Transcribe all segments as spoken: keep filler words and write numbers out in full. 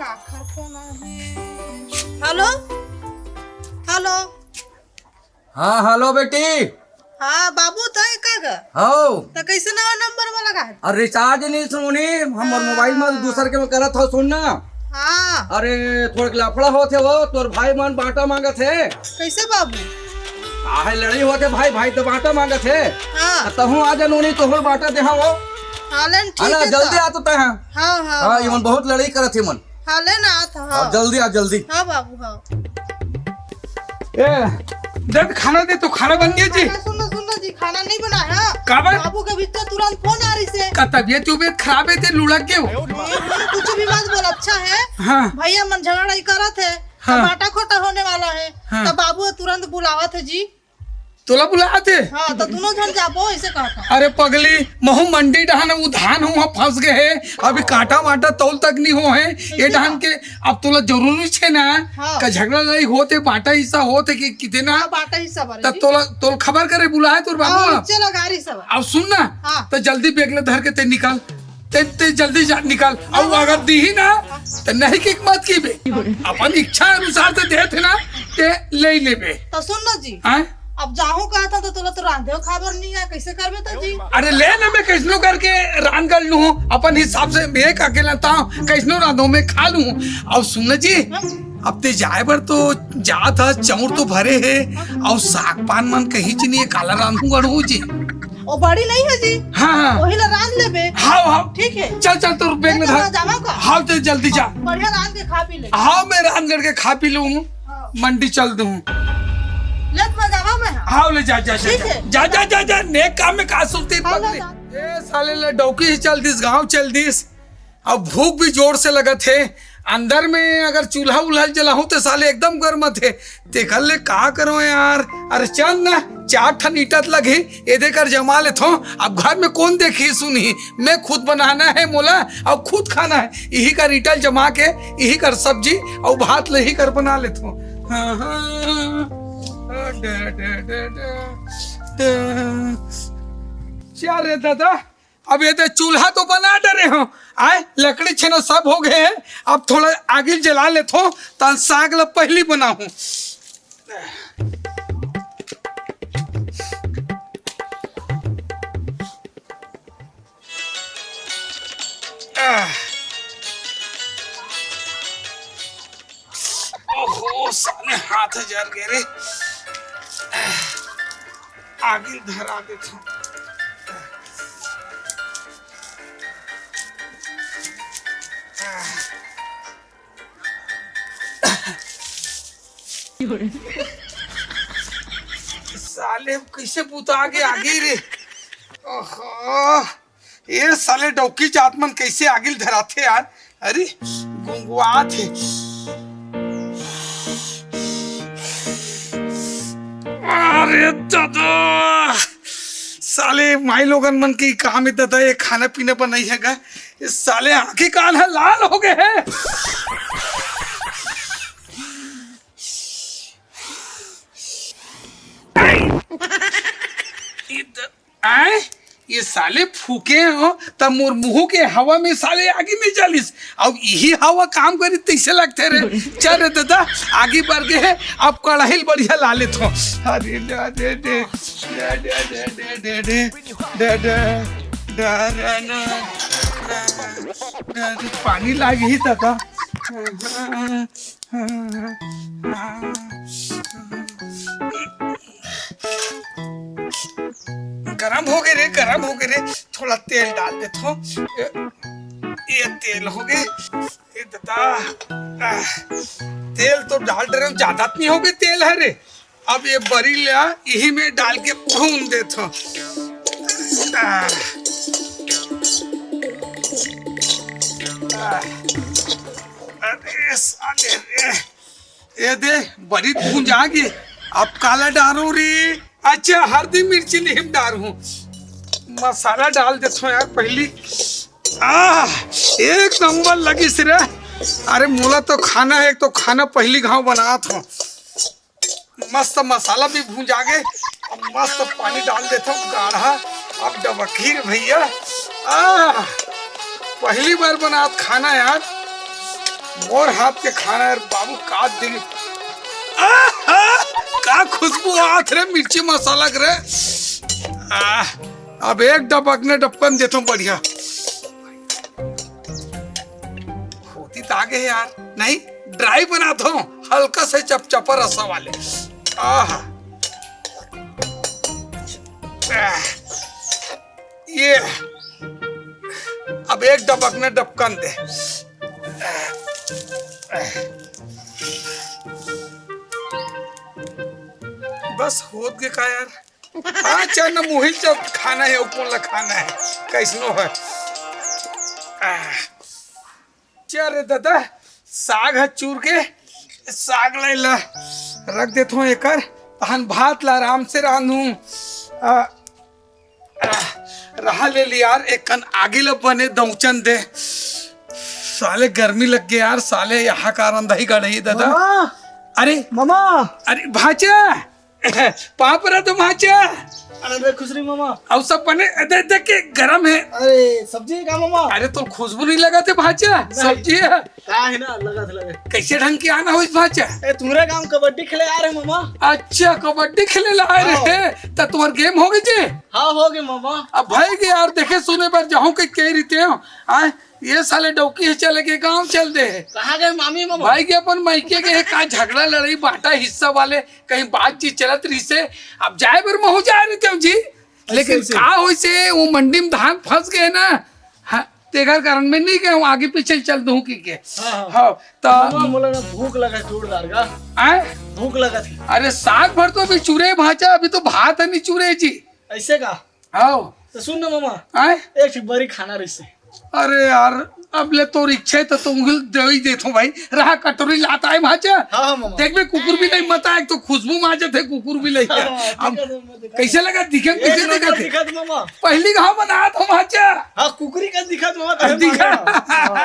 Hello, hello. हाँ, hello बेटी। हाँ बाबू, तय का ग? हौ। त कैसे नवा नंबर में लगा है? अरे रिचार्ज नहीं सुनी, हमर हाँ। मोबाइल में दूसर के में करत हो, सुन ना। हाँ। अरे थोड़ा लफड़ा होत हे वो, तोर भाई मन बांटा मांगत हे। कैसे बाबू? काहे लड़ई होत हे भाई, भाई तो बांटा मांगत हे। हाँ। आ तहूँ आ जा नोनी, तोहर बांटा देहा वो। हाँ, लेन ठीक है ना, है जल्दी तो। आ तो तय हाँ। हाँ, हाँ, हाँ, हाँ। ये मन बहुत लड़ई करत हे मन। हाँ, ले ना, आ था, हाँ, हाँ। जल्दी आ, जल्दी। हाँ बाबू, हाँ। ए, दे तो खाना दे, तो खाना बन गया जी। खाना, सुन लो, सुन लो जी, खाना नहीं बना है। का बा? बाबू के भीतर तुरंत फोन आ रही से। का तबीयत, तबीयत खराब है, ते लुढ़क गए हो? नहीं, नहीं, कुछ भी मत बोल, अच्छा है। हाँ। भैया मन झगड़ा ही करत है, हाँ। तो बाटा खोटा होने वाला है, हाँ। तो बाबू तुरंत बुलावत है जी। तोला बुलात हे? हाँ, तो दोनों झन जाबो, ऐसे कहत हे। अरे पगली, महू मंडी डहन उ धान हुआ फंस गए हे, अभी कांटा वांटा तौल तक नहीं हो हे, ये ऐसे डहन का? के। अब तोला जरूरी छे ना, हाँ। का झगड़ा लड़ाई होत हे, बांटा हिस्सा होत हे कि किते ना, हाँ, बांटा हिस्सा बारे त जी। तोला, तोल खबर करे बुलाए तोर बाबू हाँ, ला। चलो गाड़ी सब। अब सुन ना, हाँ। त जल्दी बैग ला धर के ते निकल। ते, ते जल्दी जा, निकल। अउ अगर दीही ना, ते नहीं के मत कीबे। अपन इच्छा अनुसार ते देत हे ना, ते ले लेबे। तो सुन ना जी, हाँ? अब जाहूँ कहा था तो तोला तो रांधे खाबर नहीं है, कैसे करबे तो जी? अरे ले ना, मैं कैसनो करके रांध कर लूँ, अपन हिसाब से मैं अकेला था, कैसनो रांधो मैं खा लूँ। अब सुन ना जी, हाँ? अब ते जाए बर तो जात हे, चौर तो भरे हे, अउ साग पान मन कहीं च नहीं हे, काला रांधू गढ़ू जी। ओ बड़ी नहीं है जी। हाँ, हाँ। वही ला रांध लेबे। हाँ, हाँ। ठीक है। चल, चल, तोर बैग ले में तो धर। मैं जावा का? हाँ, तो जल्दी जा। बढ़िया रांध के खा पी ले। हाँ, मैं रांध करके खा पी लूँ। हाँ। मंडी चल दूँ। ले तो मैं जावा मैं। हाँ, ले जा, जा, जा, ठीक जा। है। जा, जा, जा, जा। नेक काम में का सुनती हाँ, पगली। ले जा। ए, साले ले डौकी ही चल दिस, गाँव चल दिस। अब भूख भी जोर से लगत हे। अंदर में अगर चूल्हा उल्हा जलाहूं तो साले एकदम गरमत हे। तेकर ले का करो यार। अरे चल ना, चार ठन ईंटा त लगही, एदे कर जमा लेथो। अब घर में कौन देखही सुनही, मैं खुद बनाना है मोला, अउ खुद खाना है। इही कर ईंटा ल जमा के, इही कर सब्जी अउ भात ल इही कर बना लेथो। हाँ, हाँ। Day, day, day, day, day. क्या रे दादा, अब ये दे चूल्हा तो बना डरे हो, आए लकड़ी छेना सब हो गए हैं। अब थोड़ा आगिल जला लेथो, तान साग ला पहली बनाहूं। आह। ओहो, साले हाथ जर गए रे। आगिल धरा देथो। साले कैसे बुता के आगे रे। ओहो। ए साले डौकी जात मन कैसे आगिल धराथे यार। अरे गुंगुआत हे। अरे दादा, साले माई लोगन मन के काम हे दादा, ये खाना पीना बनाई हे गा। ये साले आंखें कान ह लाल हो गए हे। आए, ये साले फूके हो, तब मोर मुंह के हवा में साले आगी नहीं जलिस। अब यही हवा काम करी, तैसे लगते रे। चल रे दादा, आगी बर गए हे, अब कढ़ाई बढ़िया ला लेथो। अरे दे, दे, दे, दे, दे, दे, दे, दे, दे, दे, दे, दे, दे, दे, पानी लागी ही दादा। गरम हो गए रे, गरम हो गए रे, थोड़ा तेल डाल देथो। ये, ये तेल हो गए, ये दादा, आह, तेल तो डाल डरे हो, ज्यादा तो नहीं हो गए तेल हे रे। अब ये बरी ला यही में डाल के भून देथो। आह, आह, अरे साले रे। ए दे, बरी भूंजा गे। अब काला डारूं रे। अच्छा, हरदी मिर्ची नहीं डारूं। मसाला डाल देथो यार पहली। आह, एक नंबर लगिस रे। अरे मोला तो खाना हे, एक तो खाना पहली घाव बनात हो। मस्त मसाला भी भूंजा गे। अब मस्त पानी डाल देथो गाढ़ा। अब डबकी रे भैया। आह, पहली बार बनात खाना यार। मोर हाथ के खाना यार बाबू, का दिल। आहा! का खुशबू आत रे मिर्ची मसाला के रे। आह, अब एक डबक ने डबकन देथों बढ़िया। होती त आगे हे यार, नहीं, ड्राई बनाथों, हल्का से चपचपा रसा वाले। आहा। आह, ये अब एक डबक ने डबकन दे। बस होत गे का यार? हाँ, चल ना, मुही जब खाना हे, अउ कोन ला खाना हे, कइसनो हे। आह, चल रे दादा, साग ह चूर के, साग ला एला रख देथों एकर, तहन भात ला आराम से रांधूं। आ, आ, रहा ले ली यार, एक कन आगी ला बने दौचन दे। साले गर्मी लग गे यार, साले यहाँ का रंधा ही गड़ही दादा। मामा! अरे! मामा! अरे भांचा! पाँव परा तो भांचा। अरे खुश रही मामा। अउ सब बने, दे, देख के गरम हे। अरे सब्जी हे का मामा? अरे तो खुशबू नहीं लगथे भांचा? नहीं। सब्जी हे। का हे ना, लगथे, लगथे। कइसे ढंग के आना होइस भांचा? ए, तुम्हरे गांव कबड्डी खेले आए रहेन मामा। अच्छा, कबड्डी खेले ला आए हाँ। रहे, त तुम्हर गेम हो गे जी? हाँ, हो गे मामा। अब भाई के यार देखे सुने बर जाहूं कहिके रहितेंव। आय, ये साले डौकी हे, चले गे गांव चल दे हे। कहाँ गे मामी मामा? भाई के अपन मइके गे हे, का झगड़ा लड़ाई बांटा हिस्सा वाले, कहीं बातचीत चलत रहिसे। अब जाए बर महूं जाए रहितेंव जी, लेकिन अइसे। का होइसे, वो मंडी में धान फंस गे ना, हाँ, तेकर कारण मैं नहीं गया हूँ, आगे पीछे चल दूँ कहिके। हाँ, हाँ। हाँ, त मामा, मोला ना भूख लगा हे जोरदार का। आय? भूख लगा हे। अरे साग भर तो अभी चूरे भांचा, अभी तो भात हे नहीं चूरे जी। अइसे का? हाँ। त सुन ना मामा, आय? एक ठे बरी खाना रहिसे। अरे यार, अब ले तोर इच्छा हे त तुम दे ही देथों भाई। रहा कटोरी लात आय भांचा। हाँ, हाँ, मामा। देख बे, कुकुर भी नहीं मता, एक तो खुशबू माजत हे, कुकुर भी नहीं हे। हाँ, अब ठीक हे, मैं दिखा कइसे लगा दिखे, एक कइसे नंबर दिखा थे? दिखा दे, मामा। पहली घाव बना तो भांचा। हाँ, कुकुरी का दिखा दे, मामा, अब तहे दिखा। मामा। हाँ।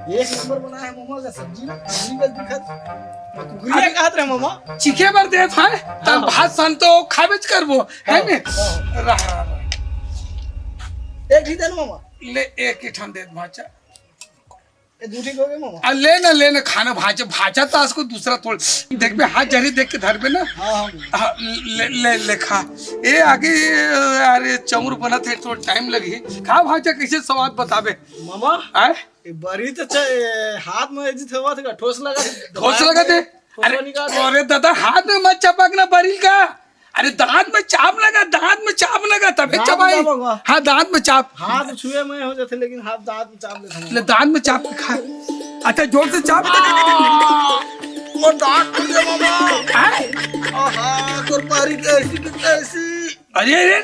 एक नंबर बना हे मामा का सब्जी ना, कुकरी का दिखत। कुकरी अरे, का कहत रहे मामा? चिखे बर देत हे, तब हाँ। भात सन तो खाबेच करबो, हे हाँ, ने? हाँ। रहा, रहा। एक ही दे ना मामा। ले, एक ही ठन देत भांचा। ए, दू ठे हो गे मामा। आ, ले ना, ले ना, खाना भांचा, भांचा त आज को दूसरा तोड़। देख बे, हाथ जरी देख के धर बे ना। हाँ, हाँ। हाँ, ले, ले, ले खा। ए, आगे, अरे, चौर बनत हे, थोड़ा टाइम लगही। खा भांचा, कइसे स्वाद बताबे? मामा, आय? ए बरी तो च-, ए, हाथ में जी थवा थे, ठोस लगा थे। ठोस लगा थे? ठोस अरे, निकाल दे। अरे दादा, हाथ में मत चपक ना बरी का। अरे दांत में चाप लगा, दांत में चाप लगा, तबे दांत चबाई। में चाप होगा। हाँ, दांत में चाप। हाथ छुए में हो जाते, लेकिन हाथ दांत में चाप लेते हैं। ले, दांत में चाप के खा। अच्छा, जोर से चाप। आ, वो दांत टूट गया मामा। आय? आहा, तोर बरी कैसी की कैसी। अरे, अरे,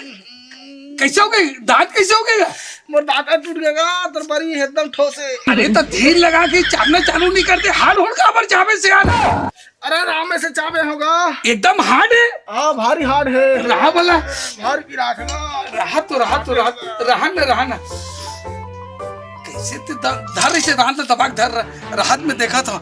कइसे हो गे? दांत कइसे हो गे? मोर दांत टूट गया गा, तोर बरी एकदम ठोस हे। अरे त धीर लगा के चाबना चालू नहीं करते, हाड़ होड़ काबर चाबे से यार। अरे राम से चाबे होगा। एकदम हार्ड हे। हाँ, भारी हार्ड हे। रहा भला। भारी पिरात हे ना। रहा तो, रहा तो, रहा, रहा ना, रहा ना। कइसे ते द-, धर इसे दांत दबा के धर, रहा में देखा था।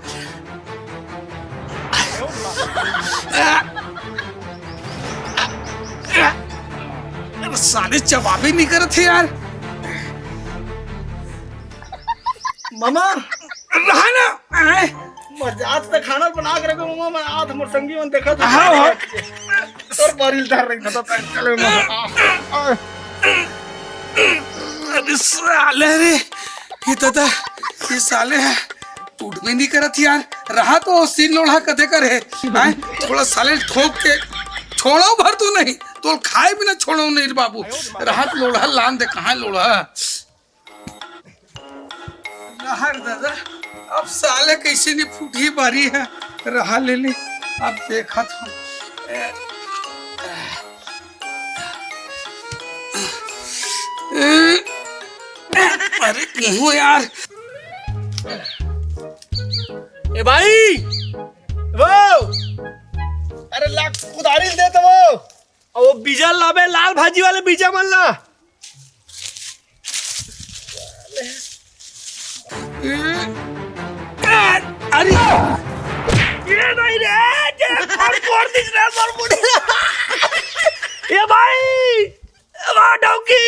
अरे साले, जवाब ही नहीं करत हे यार। मामा, रहा ना। आय। मजाक से खाना बना के रखो मामा, मैं आज हमर संगी मन देखा था। हाँ, हाँ। तोर बरी ल धर रही था, तो चले मामा। अरे साले रे, ये दादा, ये साले हे, टूट भी नहीं करत यार। रहा तो सील लोढ़ा कदे कर हे, हैं? थोड़ा साले ठोक के छोड़ो भर तू नहीं, तो खाए बिना छोड़ो नहीं रे बाबू। रहा तो लोढ़ा लान दे, कहाँ हे लोढ़ा? रहा रे दादा, अब साले कइसे नहीं फूटी बारी हे, रहा ले ले, अब देखत हूँ। अरे कहूँ यार। ए भाई, वो, अरे ला कुदारी दे तो वो। अब वो बीजा लाबे, लाल भाजी वाले बीजा मन ला। अरे, ये नहीं रे, ये कौन फोड़ दिस रहा है, सर मुझे? ये भाई, वाह, डौकी।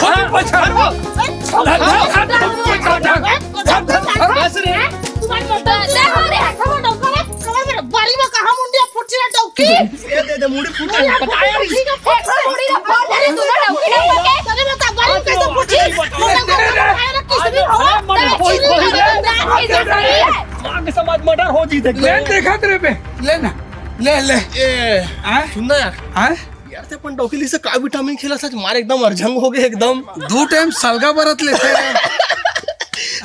बस रे। बारी में कहाँ मुंडिया फुटी रहा, ये दे दे, मुड़ी फूटा है, बताया नहीं। ठीक है, फट से मुड़ी ना फट जाए, तू ना डौकी डौकी के। अरे, बता, बड़ी कैसे फूटी? मुझे को बताया ना, किसी भी हो, तेरा चीनी नहीं है, तेरा चीनी नहीं है। माँ के समाज मर्डर हो जी, देख। ले, देखा तेरे पे, ले ना, ले, ले। ए, हाँ? सुन ना यार। हाँ? यार, ते अपन डौकी ली से का विटामिन खेला, सच मार एकदम अर्जंग हो गए एकदम। दू टाइम सलगा बरत लेते हैं।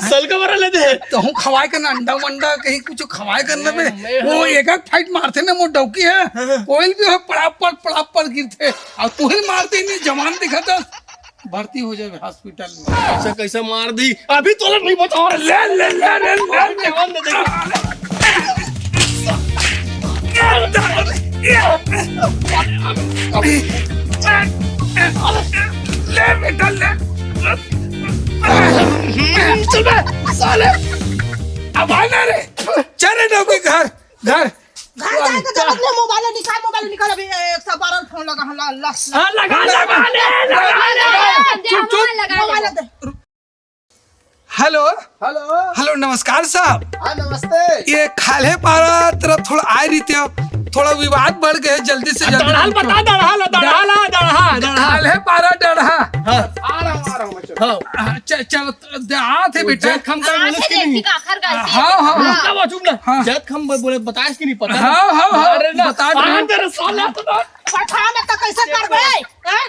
सलगा बरत लेते हैं। तो हूँ खवाए करना, अंडा वंडा कहीं कुछ खवाए करना बे। मैं वो हूँ। एक एक फाइट मारते ना, वो डौकी है। हाँ। कोई भी हो, पड़ापड़, पड़ापड़ गिरते। और तू ही मारते नहीं, जवान दिखाता। भर्ती हो जाए हॉस्पिटल में। ऐसा कैसे मार दी? अभी तो नहीं बता। ले, ले, ले, ले, ले, ले। जवान दे दे। ले बेटा, ले। चल बे, साले। अब आना रे। चल रे डौकी घर, घर। घर जाके तो अपने मोबाइल निकाल, मोबाइल निकाल, अभी एक सौ बारह फोन लगा, हाँ, ला, ला, ला। हाँ, लगा, लगा ले, लगा ले। दे, चुप, चुप। मोबाइल दे। हेलो। हेलो। हेलो, नमस्कार साहब। हाँ, नमस्ते। ये खाल्हे पारा तरफ थोड़ा आए रहिते हो, थोड़ा विवाद बढ़ गए, जल्दी से जल्दी। दड़हा ल बता, दड़हा ल, दड़हा ल, दड़हा, दड़हा। खाल्हे पारा दड़हा। हाँ। आ रहा हूँ, आ रहा हूँ मैं, चलो। हाँ। हाँ, च-, चलो, त-, दे, आ थे वो बेटा। जैत खम का हाँ, बोले से कि नहीं? देखी का आखिर गलती। हाँ, हाँ, हाँ। हाँ। का बात चुप ना। हाँ। जैत खम ब-, बोले, बताइस कि नहीं पता? हाँ, हाँ, हाँ, अरे ना, बता दो। आन दे रे साला, तो ना। पठा में तो कैसे करबे? हैं?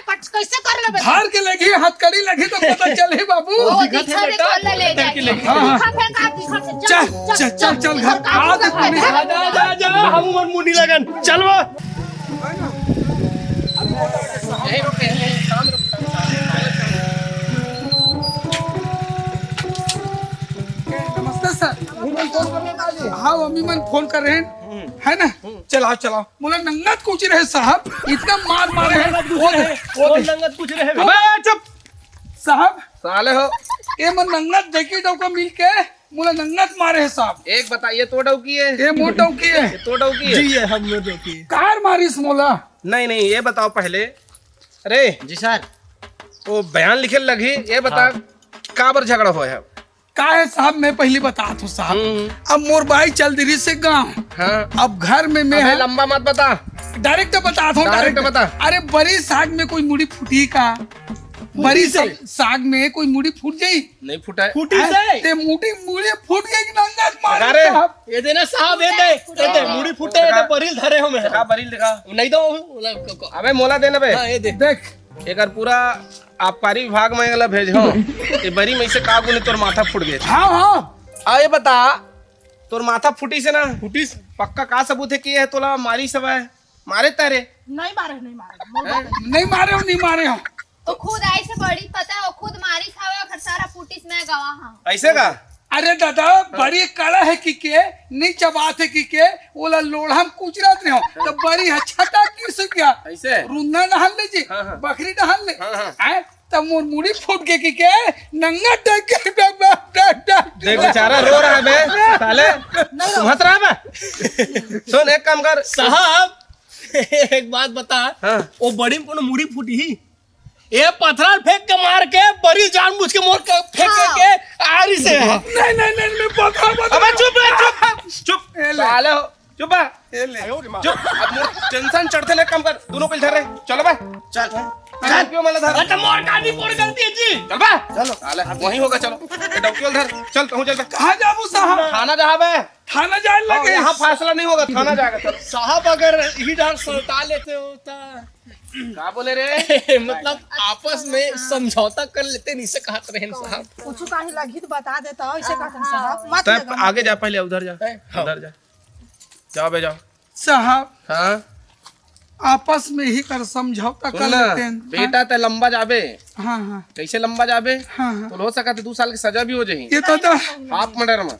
कट-, कैसे कर लेबे? धार के लगी, हथकड़ी लगी तो पता चले बाबू। वो दिखा दिखा दे दे, बेटा, कौन ले ले करके जाए। लगी। हाँ, हाँ। दिखा दे, का दिखा दे। चल, चल, चल, चल, चल, घर। आ, आ, जा, जा, जा, हम उमर मुंडी लगन। चल वो। नमस्ते सर। हाँ, अम्मी मन फोन कर रहे हैं, है ना? चलाओ, चलाओ। मोला नंगत कुछ रहे साहब, इतना मार मारे हैं। वो दे, वो दे। नंगत कुछ रहे। अबे चुप। साहब। साले हो। ये मन नंगत देखी डौका मिल के मोला नंगत मारे है साहब। एक बता, ये तो डौकी है? ये मोर डौकी है। ये तो डौकी है? जी, ये हम मोर डौकी है। कार मारिस मोला? नहीं, नहीं, ये बताओ पहले। अरे। जी सर। वो बयान लिखे लगही, ये बता, हाँ। काबर झगड़ा होय है? का है साहब, मैं पहली बतात हूँ साहब। हम्म। अब मोर बाई चल दिही से गाँव। हाँ। अब घर में मैं अबे है। लंबा मत बता। Direct बतात हूँ, direct direct। बता। अरे, बरी साग में कोई मुड़ी फूटी का? बरी फूटी से। सा-, साग में कोई मुड़ी फूट जाई? नहीं फूटा है। फूटी हैं? से। ते मुड़ी, मुड़ी फूट गई कि नंगत मार अरे। साहब। ये देना साहब, ये दे, ये दे, मुड़ी फूटे, ये दे, दिखा। बरील धरे हो मैं। दिखा, बरील दिखा। नहीं तो, अबे मोला देना बे। हाँ, ये दे। देख। एकर पूरा आबकारी विभाग में एला भेजहूं। ये बरी में से का गुने तोर माथा फूट गए। हाँ, हाँ। आ, ये बता, तोर माथा फूटिस हे ना? फूटिस। पक्का का सबूत हे कि ये तोला मारिस हवय? मारे तारे? नहीं मारे, नहीं मारे। हैं? नहीं मारे हो, नहीं मारे हो। वो खुद आइस हे बरी, पता हे, वो खुद मारिस हवय, ओकर सारा फूटिस मैं गवाह हूँ। ऐसे का? अरे दादा, हाँ। बरी कड़ा हे कि के, नहीं चबात हे कि के, ओला लोढ़ा में कुचरत रहे हो, तो बरी ह छटा की सुन गया। ऐसे? रुन्ना डहन ले जी, हाँ, हाँ। बखरी डहन ले। हाँ, हाँ। हैं? तब मोर मुड़ी फूट के कि के, नंगा डग के डग, डग, डग, डग। देख बेचारा रो रहा है बे, साले, नहीं रो। तू हंस रहा है बे। सुन, एक काम कर। साहब, एक बात बता, हाँ। वो बरी में कोनो मुड़ी फूटी ही? ए पथरा ल फेंक के मार के, बरी जानबूझ के मोर के फेंक हाँ। के आरी से। नहीं, नहीं, नहीं, मैं पथरा, पथरा। अबे चुप बे, चुप, चुप। ए ले। साले हो, चुप बे। ए ले। चुप। अब मोर tension चढ़थे ना, काम कर, दोनों को इधर रे। चलो बे। चल। चल, क्यों मला धर? अरे तो मोर का नहीं, मोर गलती है जी। चल बे। चलो। साले, वहीं होगा, चलो। ये डौकी वाला धर। चल, तहूँ चल बे। कहाँ जाबू साहब? थाना जाबे। थाना जाए हाँ, लगे। यहाँ फैसला नहीं होगा, थाना जाएगा, चल। साहब, अगर ही डर सलटा लेते हो तो का बोले रे? मतलब, आपस में समझौता कर लेते, नहीं से कहत रहे साहब। कुछ काहे लगी तो बता देता, ऐसे कहत साहब, मत तब लगा, आगे मत जा, पहले उधर जा, हैं? हाँ। उधर जा, जाओ बे, जाओ। साहब, हाँ? आपस में ही कर समझौता सुन कर ना, लेते हैं। बेटा, हाँ? ते लंबा जाबे। हाँ, हाँ। कैसे लंबा जाबे? हाँ, हाँ। तो हो सकत हे दू साल के सजा भी हो जाही। ये तो, तो half murder में,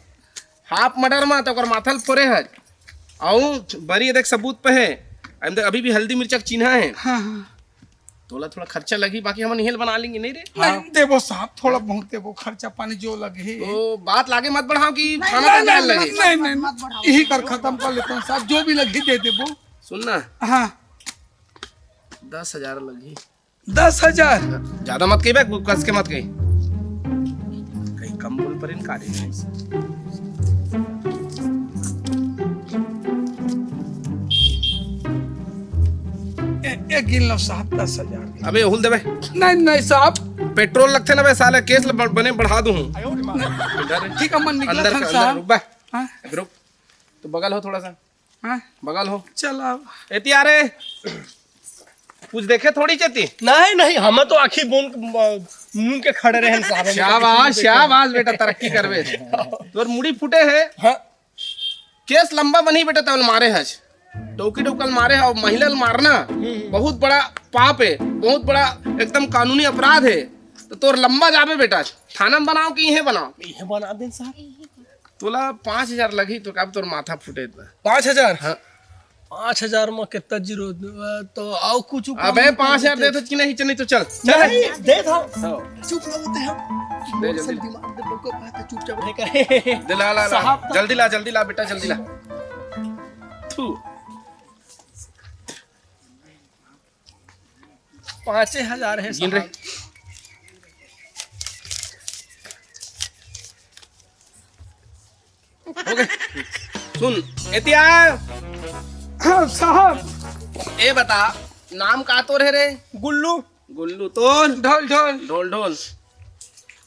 half murder में तो ओकर माथा ल फोरे हस। अउ बरी देख सबूत पे हे। अभी देख, अभी भी हल्दी मिर्चा के चिन्हा हे। हाँ, हाँ। तोला थोड़ा खर्चा लगही, बाकी हमन इहें ल बना लेंगे, नहीं रे? नहीं, हाँ। देबो साहब, थोड़ा बहुत देबो, खर्चा पानी जो लगही। तो बात ल आगे मत बढ़ाओ कि नहीं, थाना नहीं, तक जाए नहीं, लगे। नहीं, नहीं, मत बढ़ाओ। यही कर खत्म कर लेता हूँ साहब, जो भी लगही दे देबो। सुन ना। हाँ। दस हजार लगही। दस हजार? ज्यादा मत कही बे, कस के मत कही। कहीं कम बोल पर इनकार ही नहीं। गिन लो साहब, दस हजार। अबे हुल देबे। नहीं, नहीं साहब। पेट्रोल लगथे ना बे साले, केस ल ब-, बने बढ़ा दूं हूं। ठीक है, मन निकला अंदर था का, साहब। अंदर रुक बे। हाँ। अबे रुक। तो बगल हो थोड़ा सा। हाँ। बगल हो। चल अब। एती आ रे। कुछ देखे थोड़ी चेती। नहीं, नहीं, हम तो आखिर बूंद, मूंद के खड़े रहे साहब। शाबाश, शाबाश बेटा, तरक्की करबे। तोर मुड़ी फूटे है। हाँ। केस लंबा बनही बेटा, तब मारे हस। डौकी डौकल मारे ह, महिला ल मारना बहुत बड़ा पाप है, बहुत बड़ा एकदम कानूनी अपराध है। तो तोर लंबा जाबे बेटा, थाना में बनाओ कि इहे बनाओ? इहे बना देन साहब। तोला पाँच हजार लगही तो का तोर माथा फूटे इतना। पाँच हजार? हाँ। पाँच हजार में कितना जीरो? तो आओ कुछ ऊपर अबे ऊपर पाँच हजार देते। देते कि नहीं, चल नहीं तो चल, चल। नहीं, दे दो। हाँ। चुप ना होते हम। दे जल्दी। दिमाग दे, लोग को बात है, चुपचाप रह कर। दे ला, ला, ला। साहब। जल्दी ला, जल्दी ला बेटा, जल्दी ला। थू। पाँचे हजार है गिन रे। साहब। OK। सुन, एतिया। हाँ, साहब। ए बता, नाम का तोर है रे? गुल्लू। गुल्लू तोर? ढोल, ढोल। ढोल, ढोल।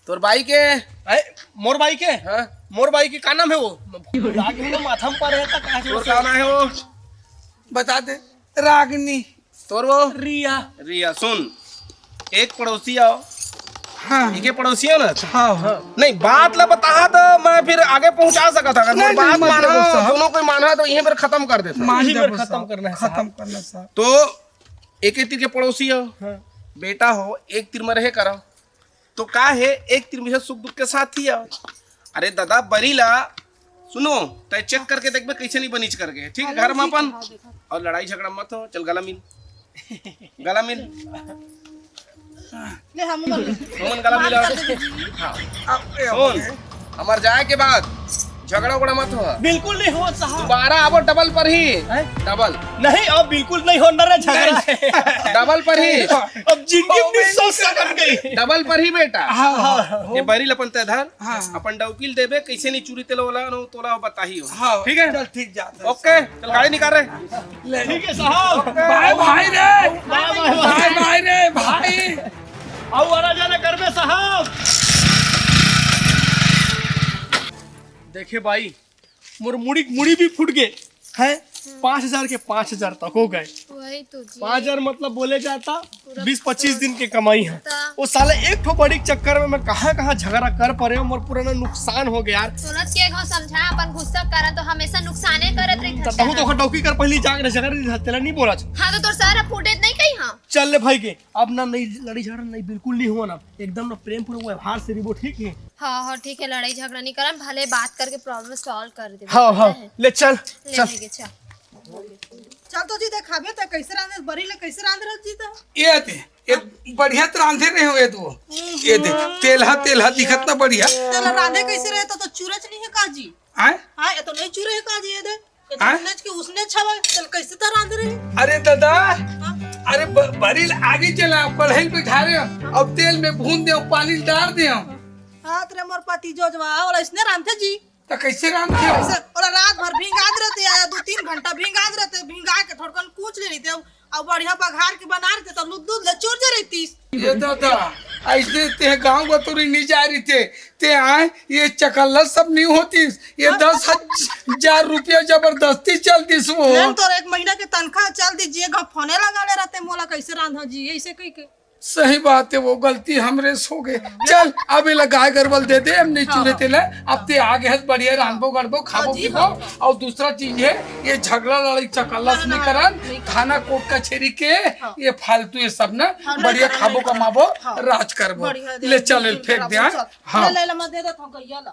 तोर बाई के? ए, मोर बाई के? हाँ। मोर बाई के का नाम है वो? राग में माथा में पड़े है, का तोर का नाम है वो? बता दे। रागनी। तोर वो? रिया। रिया, सुन, एक पड़ोसी आओ। हाँ। इके पड़ोसी हो ना? हाँ, हाँ। नहीं, बात ला बता तो मैं फिर आगे पहुंचा सकता। अगर नहीं, मोर बात नहीं, मत माना, करो साहब। दोनों कोई माना तो यहीं पर खत्म कर देता। मान यहीं पर जाओ खत्म साहब, करना है खत्म साहब। करना साहब। तो एक एक तीर के पड़ोसी हो, हाँ। बेटा हो, एक तीर में रहे करो। तो का है, एक तीर में सुख दुख के साथ ही आओ। अरे दादा, बरी ला सुनो, तय चेक करके देखबे कैसे नहीं बनीच करके, ठीक है? घर में अपन। और लड़ाई झगड़ा मत हो, चल गला मिल। गला मिल। ले, हम गला मिल। हमन गला मिल। हाँ। सुन, हमार जाए के बाद झगड़ा उगड़ा मत हो। बिल्कुल नहीं हो साहब। दोबारा आबो डबल पर ही। हैं? डबल। नहीं, अब बिल्कुल नहीं हो, न रे झगड़ा है। डबल पर ही। अब जिंदगी में नहीं सोच सकत गई। डबल पर ही बेटा। हाँ, हाँ, हाँ। ये बरी ल अपन तय धर। हाँ। अपन डौकी ल देबे, कैसे नहीं चुरी तेला ओला, न तोला बताही हो। हाँ, ठीक है? चल, ठीक जात है। OK, चल गाड़ी निकाल रे। ले। ठीक है साहब। बाय भाई रे। बाय, बाय, बाय। बाय भाई रे, भाई। आओ, आना जाना करबे साहब। देखे भाई, मोर मुड़ी, मुड़ी भी फूट गए। हैं? पाँच हजार के पाँच हजार तक हो गए। वही तो जी। पाँच हजार मतलब बोले जाता, पूरा बीस पच्चीस दिन के कमाई है। ता। वो साला एक ठो बड़ी के चक्कर में मैं कहाँ कहाँ झगड़ा कर पड़े हूँ, मोर पूरा ना नुकसान हो गया यार। तोला के घाव समझा, अपन गुस्सा करा तो हमेशा नुकसाने करत रही तो था। तहु तो ओकर डौकी कर पहली जाके झगड़ा नहीं था, तेला नहीं बोला। हाँ तो तोर सारा फुटेज नहीं कही हाँ। चल ले भाई के, अब ना नहीं लड़ी झगड़ा नहीं बिल्कुल नहीं हुआ ना, एकदम ना प्रेम पूर्वक व्यवहार से रिबो, ठीक है? हाँ, हाँ, ठीक है, लड़ाई झगड़ा नहीं करन, भले बात करके problem solve कर दे। हाँ, हाँ, है? ले चल, ले चल। लेके चल। चल तो जी देखाबे त कैसे रांधे, बरी ले कैसे रांध रहल जी त? ये दे, ये बढ़िया त रांधे रहे हो ये दो। ये दे, तेलहा, तेलहा दिखत ना बढ़िया। तेल रांधे कैसे रहे तो, तो चूरच नहीं है का जी? आय? हाँ, ये तो नहीं चूरे है का जी, ये दे। ये तो आय? उसने के उसने छवा, चल कैसे त रांध रहे? अरे दादा, हाँ? अरे ब-, बरी ल आगे चला, कढ़ाई बैठा रहे हो, अब तेल में भून दे, पानी डाल दे। हाँ, तेरे मोर पति जो जवा, और इसने रांधे जी। त कैसे रांधे हो? कैसे? ओला रात भर भिंगात रहते, या दो तीन घंटा भिंगात रहते, भिंगा के थोड़कन कूच ले लेते, अब बढ़िया बघार के बना रहते, तो लुद्दू ले चोर जे रहतीस। ये दादा, ऐसे ते गांव बतौरी नहीं जा रही थे, ते आए, ये चकल्ला सब नहीं होतीस, ये हाँ। दस हजार रुपया जबरदस्ती चल दिस वो। मैम, तोर एक महीना के तनख्वाह चल दी, जे घ फोने लगा ले रहते, मोला कैसे रांधा जी, ऐसे कही के। सही बात है, वो गलती हमरे से हो गए। चल, अब ये गाय गरबल दे दे, हम नहीं हाँ, चूरे हाँ। तेला। अब ते आगे हस बढ़िया रांधबो गढ़बो, खाबो हाँ जी, पीबो। हाँ, हाँ। और दूसरा चीज है, ये झगड़ा लड़ाई चकल्ला से ना, नहीं ना, करन, नहीं करन। थाना कोर्ट कचहरी के हाँ। ये फालतू ये सब ना, हाँ, नहीं बढ़िया करन, खाबो नहीं करन। कमाबो, हाँ। राज करबो। बढ़िया ले दे, चल, बिल्कुल फेंक दे, हाँ। चल। हाँ। ले, ले, ले, मैं दे देता हूँ गैया ला।